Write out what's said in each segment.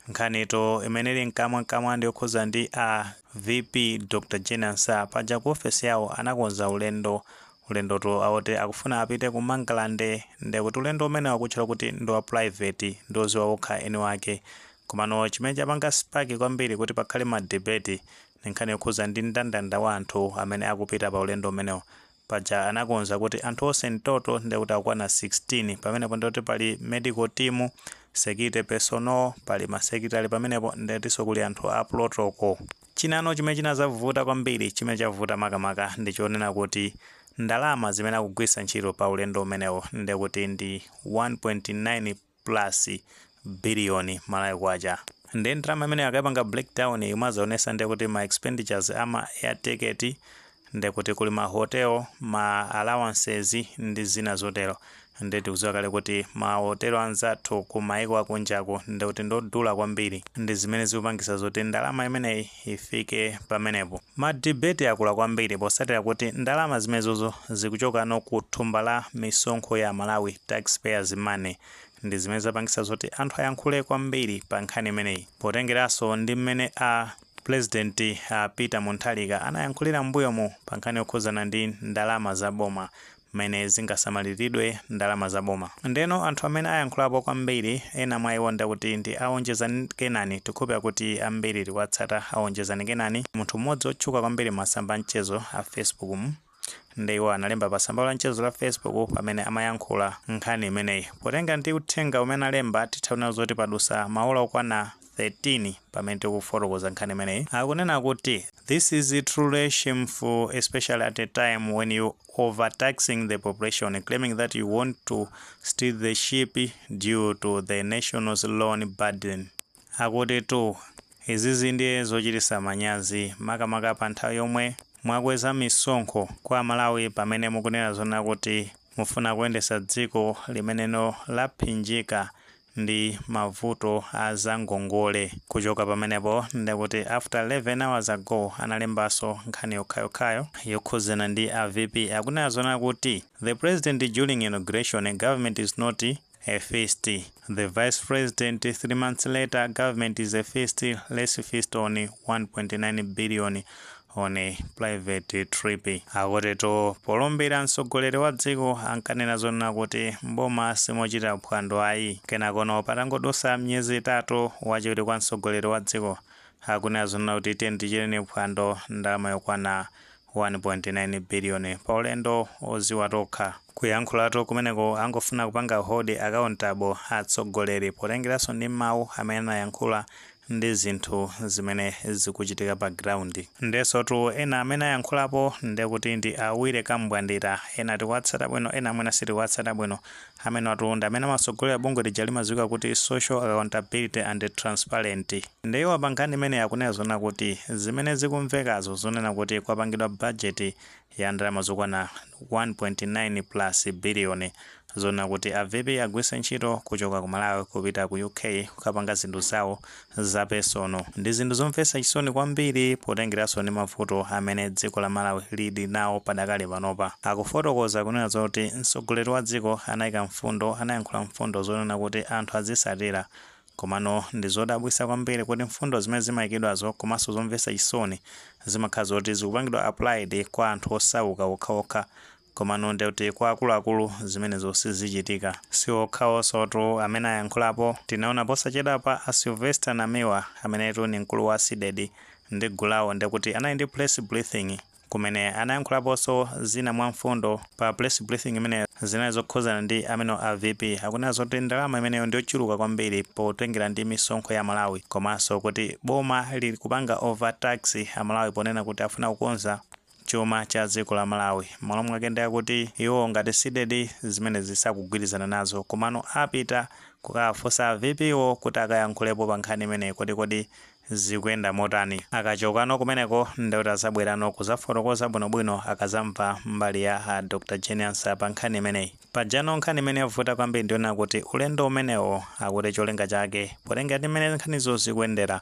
Nkhanitu imene ili mkamwamkamwa ndi yokhuza ndi a VP Dr Jane Ansah. Paja ku ofesi yawo anakonza ulendo, ulendotu awoti akufuna apite ku Mangalande, ndekuti ulendo umene akutchula kuti ndi wa private, ndi oziwa okha eni wake. Komano chimene chapanga spark kwambiri kuti pakhale ma debate ndi nkhani yokhuza ndi mndandanda wa anthu amene akupita pa ulendo umenewo. Paja anakonza kuti anthu onse mtoto ndekuti akukwana 16. Pamenepo ndikuti pali medical team, security personnel, pali ma secretary pamenepo, ndetinso kuli anthu a protocol. Chinano chimene chinazavuta kwambiri, chimene chavuta makamaka, ndi chonena kuti ndalama zimene akugwiritsa ntchito pa ulendo umenewo ndekuti ndi 1.9 plus biliyoni Malawi kwacha. Ndi ndalama imene akayipanga breakdown imazaonesa ndekuti ma expenditures ama air ticket, ndekuti kuli ma hotel, ma allowances ndi zina zotero. Ndi tikudziwa kale kuti ma hotel anzathu ku maiko akunjaku ndekuti ndodula kwambiri, ndi zimene zikupangisa zoti ndalama imeneyi ifike pamenepo. Ma debate akula kwambiri posatira kuti ndalama zimenezozo zikuchokano ku thumba la misonkho ya Malawi, taxpayers' money. Ndi zimene zapangisa zoti anthu ayankhule kwambiri pa nkhani imeneyi, potengeranso ndi mmene a President Peter Mutharika anayankhulira m'mbuyomu pa nkhani yokhuzana ndi ndalama za boma, mmene zingasamaliridwe ndalama za boma. Ndeno anthu amene ayankhulapo kwambiri, ena mwa iwo ndakuti ndi aonjezani Kenani. Tikhulupira kuti ambiri tikuwatsata aonjezani Kenani, munthu mmodzi otchuka kwambiri masamba mchezo a Facebook mu. Ndi iwo analemba pa tsamba la mchezo la Facebook pamene amayankhula nkhani imeneyi. Potenga ndi uthenga umene alemba, titha zoti padusa maola okwana 13 pamene tikufotokoza nkhani imeneyi. Akunena kuti, "This is truly shameful, especially at a time when you overtaxing the population, claiming that you want to steer the ship due to the nation's loan burden." Akuti tu izizi ndiye zochititsa manyazi, makamaka pa nthawi yomwe mwakweza misonkho kwa Malawi, pamene mukunena zona kuti mufuna kuyendetsa dziko limeneno laphinjika ndi mavuto a zangongole. Kuchoka pamenepo, ndekuti after 11 hours ago analembanso nkhani yokhayokhayo yokhuzana ndi a VP. Akunena zona kuti, "The president during inauguration: government is not a feast. The vice president 3 months later: government is a feast. Let's feast on 1.9 billion on a private trip." Akuti polumbira mtsogoleri wa dziko ankanena zonena kuti mboma simochita phwando ayi. Kenakono patangodusa miyezi 3, wachiwiri kwa mtsogoleri wa dziko akunena zonena kuti tiye tichiteni phwando, ndalama yokwana 1.9 billion pa ulendo oziwa tokha. Kuyankhulatu kumeneko angofuna kupanga hold accountable atsogoleri, potengeranso ndi mawu amene anayankhula ndi zinthu zimene zikuchitika pa ground. Ndesotu ena amene ayankhulapo ndekuti ndi awire kambwandira. Ena tikuwatsata bwino, ena amene sitikuwatsata bwino. Amene atunda amene amatsogolera bungwe lija limadziwika kuti Social Accountability and Transparent, ndiwo pa nkhani imene akunena zona kuti zimene zikumvekazo zonena kuti kwapangidwa bajeti ya ndalama zokwana 1.9 plus billion, zona kuti a VP agwiritse ntchito kuchoka ku Malawi kupita ku UK kukapanga zinthu zawo za personal, ndi zinthu zomvetsa chisoni kwambiri, potengeranso ndi mavuto amene dziko la Malawi lili nawo padakali panopa. Akufotokoza kunena zoti mtsogoleri wa dziko anayika mfundo, anayankhula mfundo zonena kuti anthu azisatira, komano ndi zodabwitsa kwambiri kuti mfundo zimene zimayikidwazo komanso zomvetsa chisoni zimakhala zoti zikupangidwa applied kwa anthu osauka okhaokha, komano ndekuti kwa akuluakulu zimenezo sizichitika. Si okhaonsotu amene ayankhulapo. Tinaona posachedwapa a Sylvester Namiwa, amenetu ni mkulu wa CDEDI ndi gulawo, ndekuti anali ndi press briefing kumene anayankhulaponso zina mwa mfundo pa press briefing imene zinali zokhuzana ndi amene a VP. Akunena zoti ndalama imeneyo ndiyochuluka kwambiri potengera ndi misonkho ya Malawi, komanso kuti boma lili kupanga overtax Amalawi ponena kuti afuna kukonza chuma cha dziko la Malawi. Malo mwake ndi akuti iwo ngati CDEDI zimene zisakugwirizana nazo, komano apita kukafunsa VP wo kuti akayankhulepo pa nkhani imeneyi, kodi zikuyenda motani. Akachokano kumeneko, ndikuti azabwerano kuzafotokoza bwinobwino akazamva mbali ya a Dr Jane Ansah pa nkhani imeneyi. Pajano nkhani imene yavuta kwambiri ndiona kuti ulendo umenewo akuti cholinga chake, potenga ndi mmene nkhanizo zikuyendera,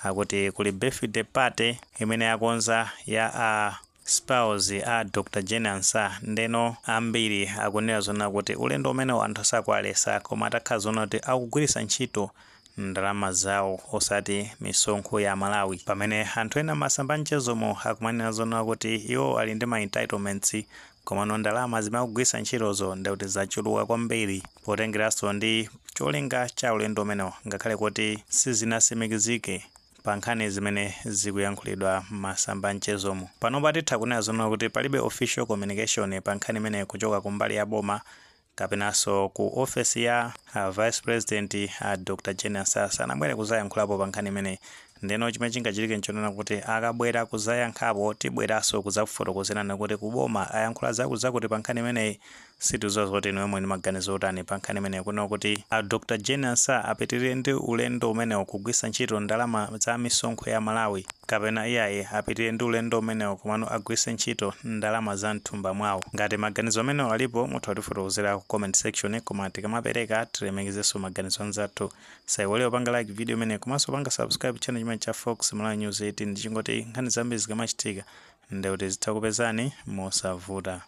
akuti kuli birthday party imene yakonza ya a spouse a Dr Jane Ansah. Ndeno ambiri akunena zona kuti ulendo umenewo anthu sakualesa, koma atakhala zona kuti akugwiritsa ntchito Ndalama zawo, osati misonkho ya Malawi, pamene anthu ena masamba mchezomo akumanena zona kuti iwo ali ndi ma entitlements, komano ndalama zimene akugwiritsa ntchitozo ndikuti zachuluka kwambiri, potengeranso ndi cholinga cha ulendo umenewo, ngakhale kuti sizinatsimikizike pa nkhani zimene zikuyankhulidwa masamba mchezomo. Panopa titha kunena zona kuti palibe official communication pa nkhani imeneyi kuchoka kumbali ya boma kapenanso ku ofesi ya Vice President, Dr Jane Ansah sanabwere kuzayankhulapo pa nkhani imeneyi. Ndeno chimene chingachitike nchonena kuti akabwera kuzayankhapo, tibweranso kudzakufotokozerani kuti kuboma ayankhula zakuzakuti pa nkhani imeneyi. Sitidziwa zoti inu mwini maganizo otani pa nkhani imeneyi, kuno kuti a Dr Jane Ansah apitirire ndi ulendo umenewo kugwiritsa ntchito ndalama za misonkho ya Malawi, kapena iyayi, apitirire ndi ulendo umenewo komano agwiritse ntchito ndalama za mthumba mwawo? Ngati maganizo amenewo alipo, mutha kutifotokozera ku comment section, koma tikamapereka tilemekezenso maganizo anzathu. Saiwale panga like video imeneyi komanso panga subscribe channel chimene cha Fox Malawi News 18, ndichingoti nkhani zambiri zikamachitika ndekuti zitha kupezani mosavuta.